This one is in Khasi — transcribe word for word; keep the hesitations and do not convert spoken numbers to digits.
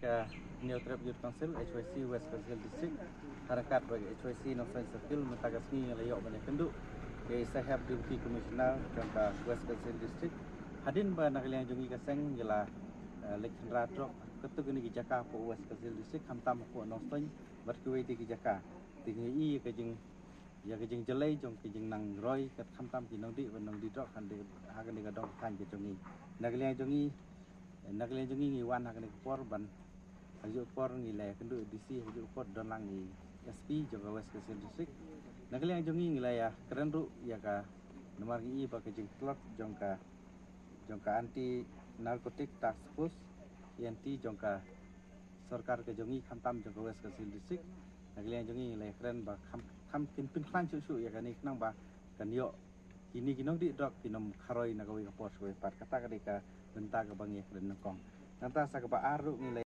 Ka Hynñiewtrep Youth Council, H Y C, West Khasi Hills District, ha ryngkat bad ka H Y C Nongstoiñ Circle, mynta ka sngi ngi la ïoh ban ïakynduh ïa i Saheb Deputy Commissioner jong ka West Khasi Hills District. Hadien ba na ka liang jong ngi ka seng ngi la, eh, leit khynra trok katto katne ki jaka hapoh West Khasi Hills District, khamtam hapoh Nongstoiñ bad kiwei de ki jaka. Te ngi ïohi ïa ka jing ïa ka jingjlei jong ka jingnang roi kat khamtam ki nongdih bad nongdih drok ha kane ka dong ka thaiñ ka jong ngi. Na ka liang jong ngi, na ka liang jong ngi ngi wan ha kane ka por ban, ha kajuh ka por ngi la ïakynduh D C, ha kajuh ka por don lang i S P jong ka West Khasi Hills District. Na ka liang jong ngi ngi la ïakren ruh ïa ka, namar ngi i ba ka jingtlot jong ka, jong ka Anti Narcotic Task Force, A N T, jong ka sorkar ka jong ngi khamtam jong ka West Khasi Hills District. Na ka liang jong ngi ngi la ïakren ba kham, kham kin pynkhlaiñ shuh shuh ïa kane khnang ba kan ïoh kine ki nongdih drok kin ym kharoi na kawei ka por sha kawei pat. Kata ka dei ka bynta kaba ngi ïakren nyngkong. Nangta sa kaba ar ruh ngi la